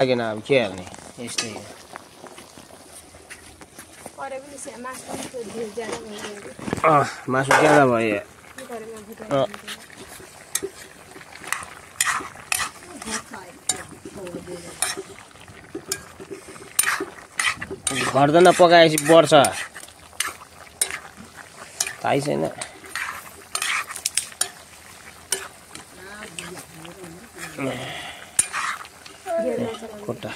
लागेन अब के हाल्ने यस्तै हो मासु ज्यादा भयो घट्दैन पकाएपछि बढ्छ थाहै छैन खुट्टा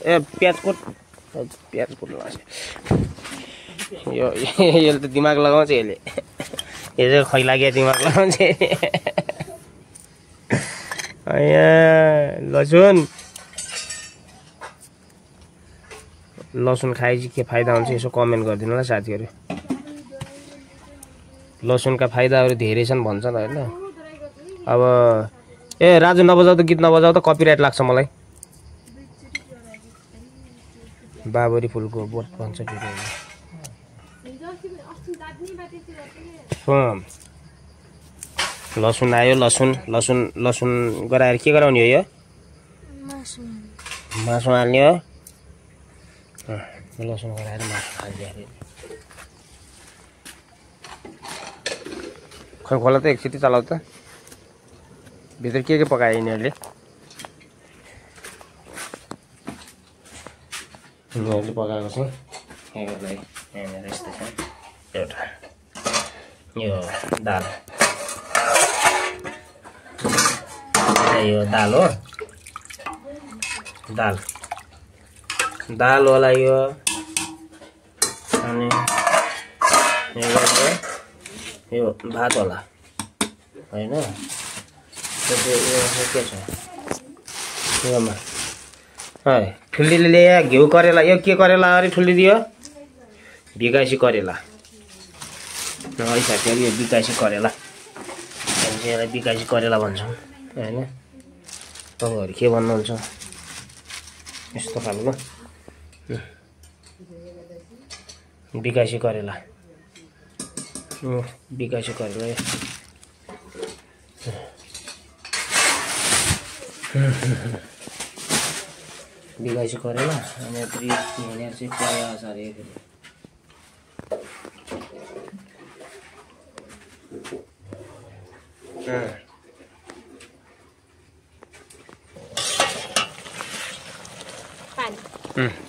ए प्याज कुट लाग्छ यो यसले त दिमाग लगाउँछ यसले यो चाहिँ खैलागिया दिमाग लगाउँछ लसुन खाएपछि के फाइदा हुन्छ यसो कमेन्ट गरिदिनु होला साथीहरू लसुनका फाइदाहरू धेरै छन् भन्छन् होइन अब ए राजु नबजाऊ त गीत नबजाऊ त कपिराइट लाग्छ मलाई बाबरी फुलको बोट भन्छ लसुन आयो लसुन गराएर के गराउने हो यो मासु हाल्ने हो लसुन गराएर मासु हाल्ने अरे खै खोला त एकचोटि चलाउ त भित्र के पकायो यिनीहरूले पकाएको छ यहाँनिर यस्तो छ एउटा यो दाल यो दाल हो दाल होला यो अनि यो भात होला होइन के छ योमा ठुल्लीले ल्याए घिउ करेला यो के करेला अरे ठुल्ली दियो बिकासी करेला है साथीहरू यो बिकासी करेला यसलाई बिकासी करेला भन्छौँ होइन तपाईँहरू के भन्नुहुन्छ यस्तो खालको बिकासी करेला बिकासी करेला बिगाइसी करेला अनि यहाँनिर चाहिँ प्याज अरे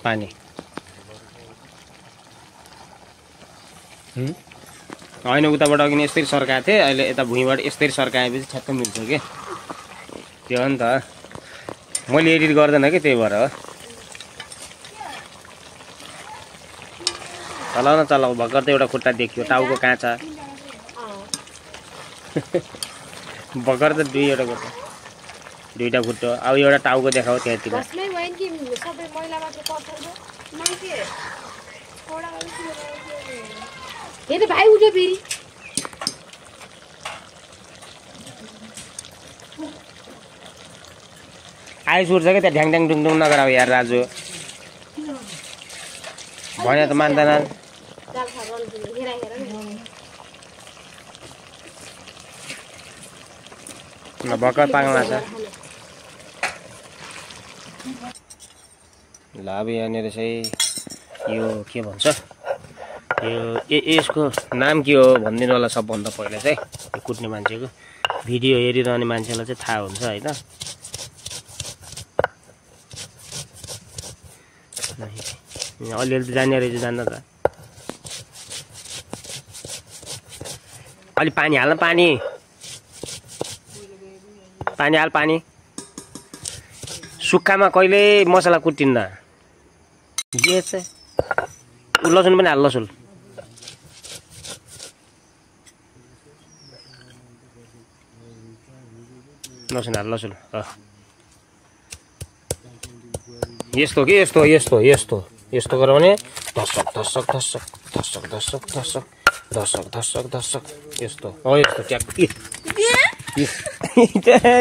पानी होइन उताबाट अघि यस्तै सर्काएको थिएँ अहिले यता भुइँबाट यस्तै सर्काएपछि ठ्याक्क मिल्छ कि त्यो हो नि त मैले एडिट गर्दैन कि त्यही भएर हो चलाउ भर्खर त एउटा खुट्टा देखियो टाउको काँचा भर्खर त दुईवटा खुट्टो अब एउटा टाउको देखाऊ त्यहाँतिर आइस उठ्छ क्या त्यहाँ ढ्याङ डुङडुङ नगराऊ यार राजु भने त मान्दैन भर्खर पाक्नु छ ल अब यहाँनिर चाहिँ यो के भन्छ यो यसको नाम के हो भनिदिनु होला सबभन्दा पहिला चाहिँ यो कुट्ने मान्छेको भिडियो हेरिरहने मान्छेलाई चाहिँ थाहा हुन्छ होइन अलिअलि त जाने रहेछ जान्न त अलि पानी हाल्न पानी हाल पानी सुक्खामा कहिले मसला कुटिन्न के छ लसुन पनि हाल लसुन हाल लसुन यस्तो गराउने धसक यस्तो यस्तो ट्याक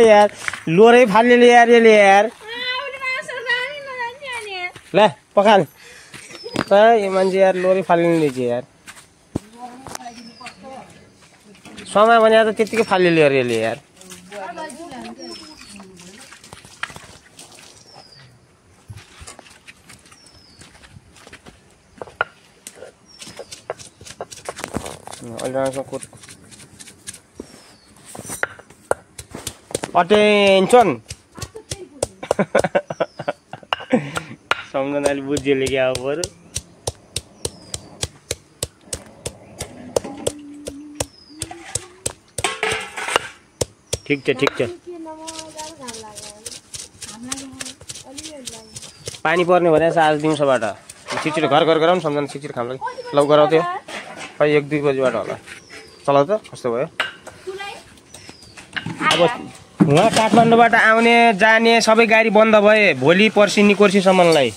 यार लोरै फाल्ने यार यसले यार ल पखाल त यो मान्छे यार लोरै फाल्ने रहेछ यार समय भने त त्यतिकै फालिलियो अरे यसले यार। अटेन्सन सम्झनाले बुझ्यो लेख्या अब बरु। ठिक छ ठिक छ। पानी पर्ने भनेछ आज दिउँसोबाट। छिटो घर घर गराउनु सम्झना छिटो खाम लागि लौ गराउ त्यो खै 1-2 बजीबाट होला चलाउ त कस्तो भयो। अब उहाँ काठमाडौँबाट आउने जाने सबै गाडी बन्द भए भोलि पर्सि निकोर्सीसम्मलाई।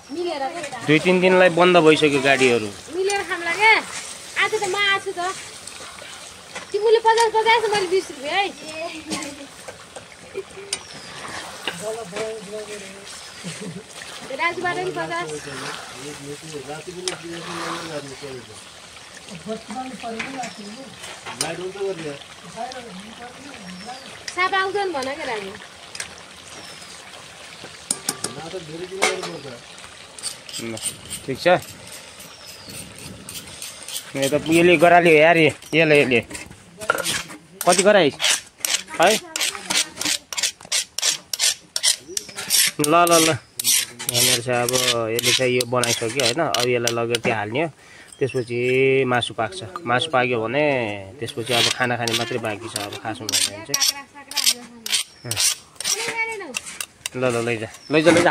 मिलेर 2-3 दिनलाई बन्द भइसक्यो गाडीहरू। मिलेर खामला के आज त म आछु त तिमीले 50 मैले 20 रुपैयाँ है। राजुबाट नि 50 साप आउँछन् भन के राजु। ठिक छ यो त यसले गराल्यो यार यसले कति गराइस् है। ल ल ल भनेर चाहिँ अब यसले चाहिँ यो बनाइसक्यो होइन। अब यसलाई लगेर त्यहाँ हाल्ने हो त्यसपछि मासु पाक्छ। मासु पाक्यो भने त्यसपछि अब खाना खाने मात्रै बाँकी छ अब खासमा भने चाहिँ। ल ल लैजा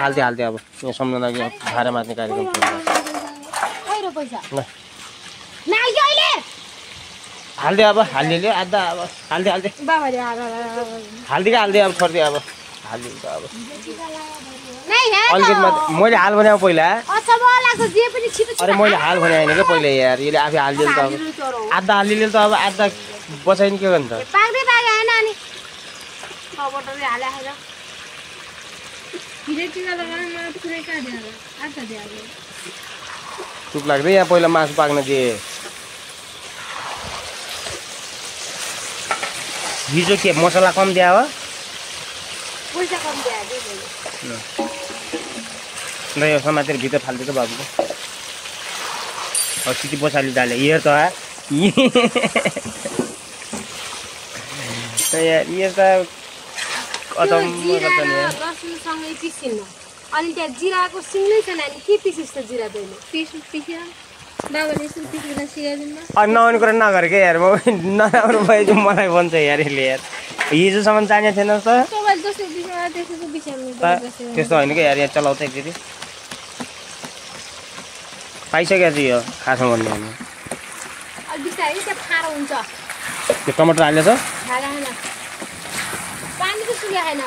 हाल्दै अब यहाँ सम्झनाको भाडा मार्ने कार्यक्रम हाल्दै अब हालिदियो आधा अब हाल्दै अब छोडिदियो अब हालिदिन्छ अब अलिकति मात्रै। मैले हाल भने पहिला अरे मैले हाल भने होइन क्या पहिला यार यसले आफै हालिदियो त अब आधा हालिदियो त अब आधा बचाइने के गर्नु त। तुक लाग्दै यहाँ पहिला मासु पाक्न दिए। हिजो के मसला कम दिया हो ल यो समातेर भित्र फाल्दैछ बाबुको। सिटी पछाडि डाले यो त यो त अनि त्यहाँ जिराको सिङ्गै छ नानी के पिसिस् त जिरा तैँले पिस्यो बाबाले यसो पिसेर सिकाइदिनु। नआउने कुरा नगर के यार म नराम्रो भयो मलाई भन्छ यार यसले यार हिजोसम्म जाने थिएन त त्यस्तो होइन क्या यार यहाँ चलाउँछ एकचोटि पाइसक्यो चाहिँ यो खासमा भन्ने भने त्यो टमाटर हालेछ पानी त सुल्या छैन।